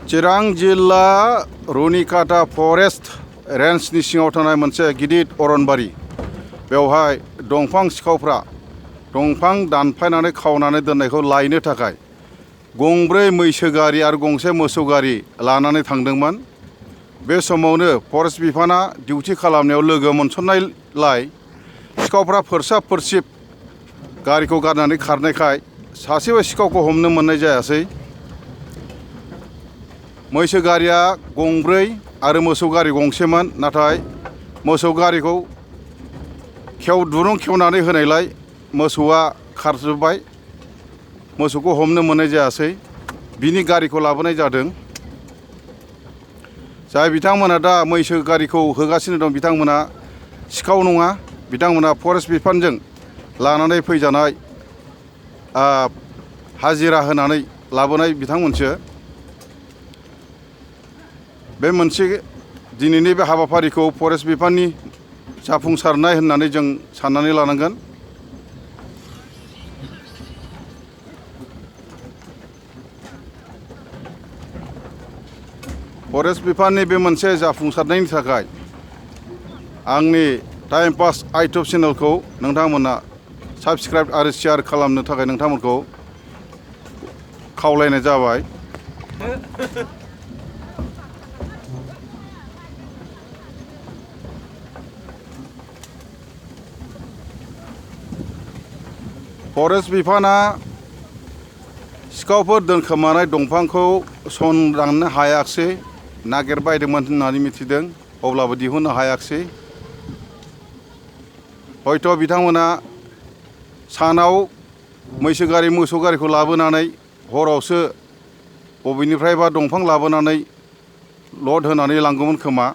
चिरां जिल्ला रविकाथा फरेस्ट रेन्जनि सिङाव थानाय मोनसे गिदिर अरनबारि बेवहाय दंफां सिखावफ्रा दंफां दानफायनानै खावनानै दोननायखौ लायनो थाखाय गंब्रै मैसो गारि आरो गंसे मोसौ गारि लानानै थांदोंमोन। बे समावनो फरेस्ट बिफाना डिउटि खालामनायाव लोगो मोनसननायलाय सिखावफ्रा फोरसाब फोरसिब गारिखौ गारनानै खारनायखाय सासेबो सिखावखौ हमनो मोननाय जायासै। मैसो गारिया गंब्रै आरो मोसौ गारि गंसेमोन, नाथाय मोसौ गारिखौ दुरुं खेवनानै होनायलाय मोसौआ खारजोब्बाय, मोसौखौ हमनो मोननाय जायासै। बिनि गारिखौ लाबोनाय जादों। जाय बिथांमोना दा मैसो गारिखौ होगासिनो दं बिथांमोना सिखाव नङा, बिथांमोना फरेस्ट बिफानजों लानानै फैजानाय हाजिरा होनानै लाबोनाय बिथांमोनसो। बे मोनसे दिनैनि बे हाबाफारिखौ फरेस्ट बिफाननि जाफुंसारनाय होननानै जों साननानै लानांगोन। फरेस्ट बिफाननि बे मोनसे जाफुंसारनायनि थाखाय आंनि टाइम पास इउटुब चेनेलखौ नोंथांमोना साबस्क्राइब आरो शेयार खालामनो थाखाय नोंथांमोनखौ खावलायनाय जाबाय। फरेस्ट बिफाना सिखावफोर दोनखोमानाय दंफांखौ संदाननो हायाखिसै, नागिरबायदोंमोन होननानै मिथिदों, अब्लाबो दिहुननो हायाखिसै। हयथ' बिथांमोना सानाव मैसो गारि मोसौ गारिखौ लाबोनानै हरावसो बबेनिफ्रायबा दंफां लाबोनानै लड होनानै लांगौमोन खोमा।